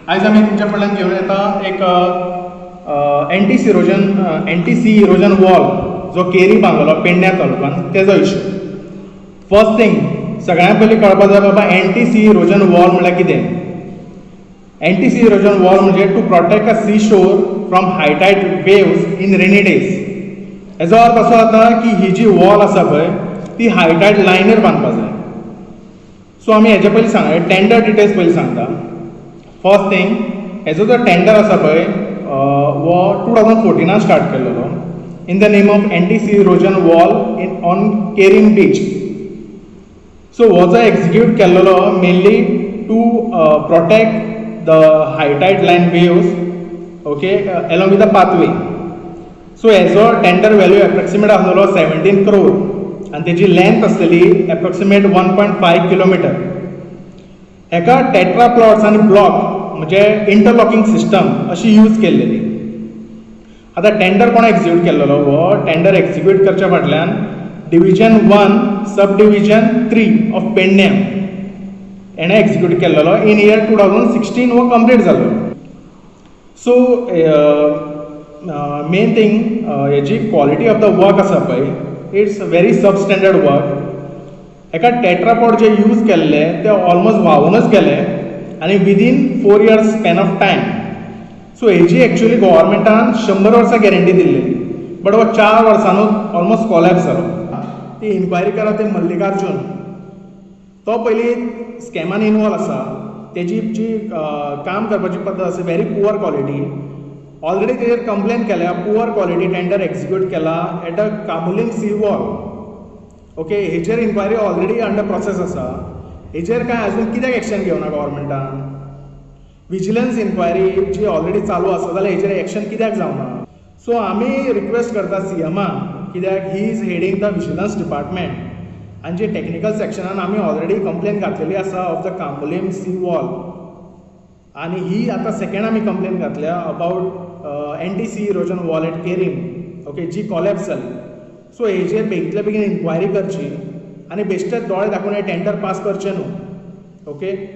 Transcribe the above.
आयज आमी तुमच्या कडल्यान घेवन येता एक anti sea erosion wall जो केरी बांदलेलो पेडण्या तालुक्यान, तेजो इशू. फर्स्ट थिंग, सगळ्यात पयलीं कळपा जाय बाबा, एंटी सी इरोजन वॉल म्हणल्यार कितें. एंटी सी इरोजन वॉल म्हणजे to protect a sea shore from high tide waves in rainy days. हेजो अर्थ असो जाता की ही जी वॉल आसा पळय, ती हाय टायड लायनीर बांदपा जाय. सो आमी हेजे पयलीं सांग, टेंडर डिटेल्स पयलीं सांगता. फर्स्ट थिंग, हेजो जो टेंडर आसा पळय, हो 2014नान स्टार्ट केल्लो in the name of anti sea erosion wall in on Querim beach. So हो जो एक्झिक्यूट केल्लो mainly to protect the high tide line waves, okay, along with the pathway. So हेजो टेंडर व्हॅल्यू एप्रॉक्सिमेट आसलेलो 17 क्रोर आनी तेजी length आसलेली approximate 1.5 kilometre. हेका tetrapods आनी ब्लॉक म्हणजे इंटरलॉकिंग सिस्टम अशी यूज केल्लेली. आतां टेंडर कोण एक्झिक्यूट केल्लो? हो टेंडर एक्झिक्यूट करच्या फाटल्यान Division 1, Sub Division 3 of Pedne हेणें execute केल्लो. इन इयर 2016 हो कंप्लीट जालो. सो मेन थिंग, हेजी क्वॉलिटी ऑफ the work आसा पळय, it's very substandard work. हेका टेट्रापॉड जे यूज केल्ले ते ऑलमोस्ट व्हांवूनच गेले आनी within 4 years span of time. So हेजी एक्चुअली गव्हर्मेंटान 100 वर्सां गॅरंटी दिल्ली, बट हो 4 वर्सांनूच ऑलमोस्ट कॉलॅप्स जालो. ती इन्क्वायरी करा. ते मल्लिकार्जून तो पयलीं स्कॅमान इनवॉल्व आसा. तेजी जी काम करपाची पद्दत आसा, व्हेरी पुअर क्वॉलिटी. ऑलरेडी तेजेर कंप्लेन केल्या, पुअर क्वॉलिटी टेंडर एक्झिक्यूट केला at a Camollim sea wall, okay. हेचेर इन्क्वायरी ऑलरेडी अंडर प्रोसेस आसा. हेचेर काय अजून कित्याक एक्शन घेवना गव्हर्मेंटान? विजिलन्स इन्क्वायरी जी ऑलरेडी चालू आसा जाल्यार हेचेर एक्शन कित्याक जावना? सो आमी रिक्वेस्ट करता सीएमान, कित्याक he is heading the vigilance department आनी जे टॅक्निकल सेक्शनान आमी ऑलरेडी कंप्लेन घातलेली आसा of the Camollim sea wall आनी ही आतां सेकंड आमी कंप्लेन घातल्या about anti sea erosion wall at Querim, okay, ji collapse जाली. सो हेजेर बेगींतल्या बेगीन इन्क्वायरी करची आनी बेश्टेच दोळे दाखोवन हे टेंडर पास करचे न्हू, ओके.